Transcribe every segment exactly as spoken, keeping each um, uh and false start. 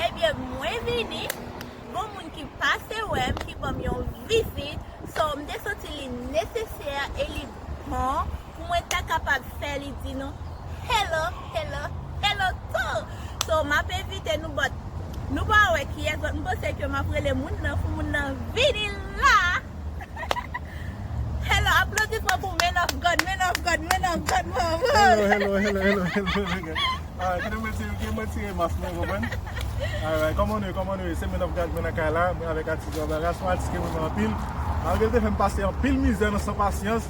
Ebyen, mwen vini, gon moun ki pase wè m, ki ban m yon vizit. So, m te santi li nesesè e li bon pou mwen ta kapab fè li di nou hello, hello, hello tou. So, m ap envite nou, but nou pa wè kiyès, but m panse ke m ap rele moun nan pou moun nan vini la. Hello, aplodisman pou Man of God, Man of God, Man of God, man of God. Hello, hello, hello, hello, hello, hello. Ah, kite mwen tire, kite mwen tire mas mwen, konprann? Alright, kòman nou ye, kòman nou ye? Se Man of God, mwen nan kay la, mwen avèk atis Barbara, se yon atis ke mwen renmen anpil. Malgre l te fè m pase anpil mizè nan San Pasyans,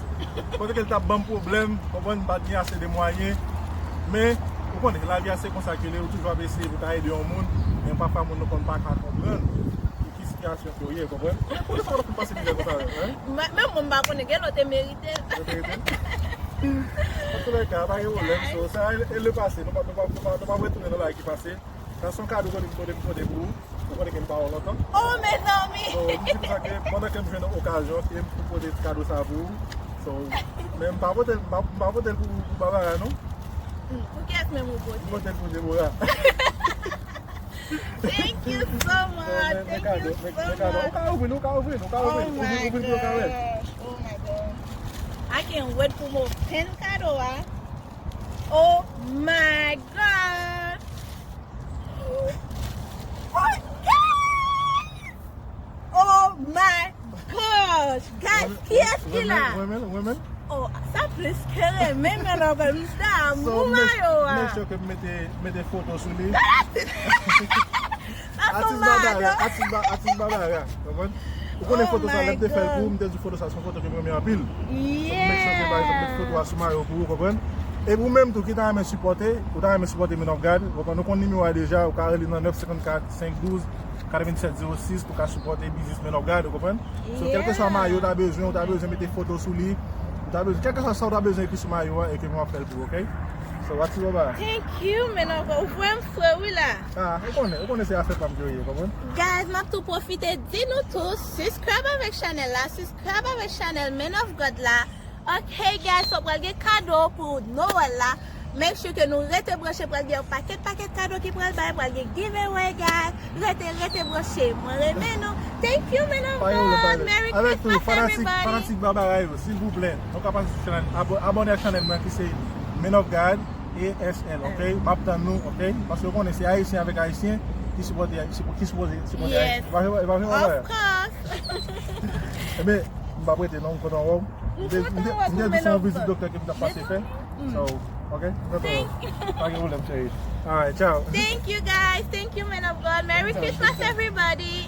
kote ke l t ap ban m pwoblèm, konprann, m pa t gen ase de mwayen. Men, ou konnen, lavi a se konsa ke l ye, ou toujou ap eseye pou ta ede yon moun, men pafwa moun nou konn pa ka konprann. Ki sitiyasyon ke w ye, konprann? Pou de fwa w ap pase mizè konsa, hein? Mwen menm, mwen pa konnen, gen lè w te merite l. Yo merite l? Antoulèka, pa gen pwoblèm, so, sa e le pase, nou pa, nou pa, nou pa, nou pa retounen nan bagay ki pase. Sa se yon kado kote m pote, m pote pou ou, ou konnen ke m pa wè w lontan. Oh, mezanmi! So, m di konsa ke pandan ke m jwenn okazyon, ke m pou pote ti kado sa pou ou. So, men m pa pote l, m pa, m pa pote l pou, pou Barbara, non. Hmm, pou kiyès menm ou pote? M pote l pou Deborah. Thank you so much. Thank you so much. Ou ka ouvri, ou ka ouvri, ou ka ouvri, Oh ouvri, my ouvri pou yo ka wè. Gosh. Oh my God. I can't wait pou m open kado a. Oh my God. Oh, guys! Oh my gosh. Guys, kiyès ki la? Renmen, renmen, renmen. Oh, sa plis ke renmen, men nan m damou mayo a. Make sure ke m mete, mete foto sou li. Sa son Atis Barbara, madan. atis Ba- atis Barbara, konprann? Ou konnen Oh foto sa, my lè m te fè l pou ou, God. M te di foto sa se yon foto ke m renmen anpil. So, make sure ke ba- met foto Yeah. a sou mayo pou ou, konprann? Epi ou menm tou ki ta renmen sipòte, ou ta renmen sipòte Man of God, konprann? Nou konn nimewo a deja, ou ka rele nan nèf senkannkat, senk douz, katrevennsèt zewo sis pou ka sipòte biznis Man of God, ou konprann? So, kèlkeswa mayo ou ta bezwen, ou ta bezwen mete foto sou li, ou ta bezwen, kèlkeswa sa ou ta bezwen ekri sou mayo a, e ke mwen ap fè l pou ou, ok? So, atis Barbara. Thank you, men ankò, ou vrèman fre wi la. Ah, ou konnen, ou konnen se afè pa m ke w ye, konprann? Guys, m ap tou pwofite di nou tou, subscribe avèk chanèl la, subscribe avèk chanèl Man of God la. Ok, guys, so pral gen kado pou Nowèl la. Make sure ke nou rete branche, pral gen yon pakèt, pakèt kado ki pral bay, pral gen giveaway, guys. Rete, rete branche. Mwen renmen nou. Thank you, Man of God. Merry Christmas, everybody. Fanatik Barbara yo, silvouplè, nou ka pase sou chanèl, abo- abòne ak chanèl mwen ki se Man of God, A S L, ok? M ap tann nou, ok? Paske ou konnen se Ayisyen avèk Ayisyen ki sipòte, ki sipòte, sipòte Ayisyen. E pa vre, e pa vre, Barbara? Of course. Ebyen, m pa prete non, m kontan wè w. M te di se yon vizit doktè ke m t ap pase fè. So, ok? M kontan wè w. Pa gen pwoblèm, cheri. Alright, ciao. Thank you, guys. Thank you, Man of God. Merry Christmas, everybody.